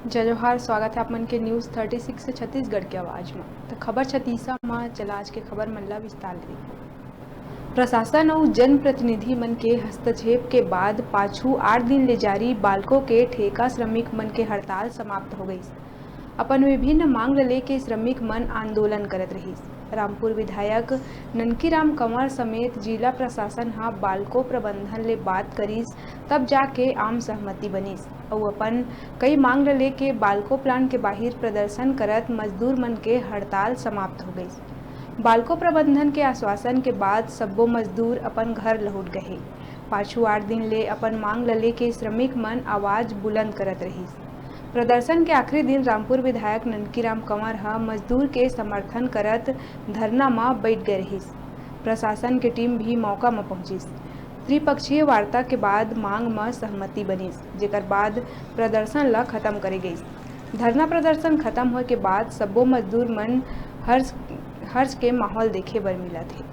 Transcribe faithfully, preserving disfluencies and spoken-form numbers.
जय जोहार, स्वागत है आप मन के न्यूज़ थर्टी सिक्स छत्तीसगढ़ के आवाज में। तो खबर छत्तीसा में, चला आज के खबर मन ला विस्तार ले। प्रशासन अउ जनप्रतिनिधि मन के हस्तक्षेप के बाद पाछू आठ दिन ले जारी बालको के ठेका श्रमिक मन के हड़ताल समाप्त हो गइस। अपन विभिन्न मांग ल लेके श्रमिक मन आंदोलन करत रहिस। रामपुर विधायक ननकीराम कंवर समेत जिला प्रशासन ह बालको प्रबंधन ले बात करिस, तब जाके आम सहमति बनिस। अउ अपन कई मांग ल लेके बालको प्लांट के बाहिर प्रदर्शन करत मजदूर मन के हड़ताल समाप्त हो गइस। बालको प्रबंधन के आश्वासन के बाद सब्बो मजदूर अपन घर लहुट गए। पाछू आठ दिन ले अपन मांग ल लेके श्रमिक मन आवाज बुलंद करत रहिस। प्रदर्शन के आखिरी दिन रामपुर विधायक ननकीराम कंवर ह मजदूर के समर्थन करत धरना म बैठ गए रहिस। प्रशासन के टीम भी मौका म पहुंचिस। त्रिपक्षीय वार्ता के बाद मांग म सहमति बनिस, जेकर बाद प्रदर्शन ल खत्म करे गइस। धरना प्रदर्शन खत्म होए के बाद सब्बो मजदूर मन हर्ष, हर्ष के माहौल देखे बर मिलत हे।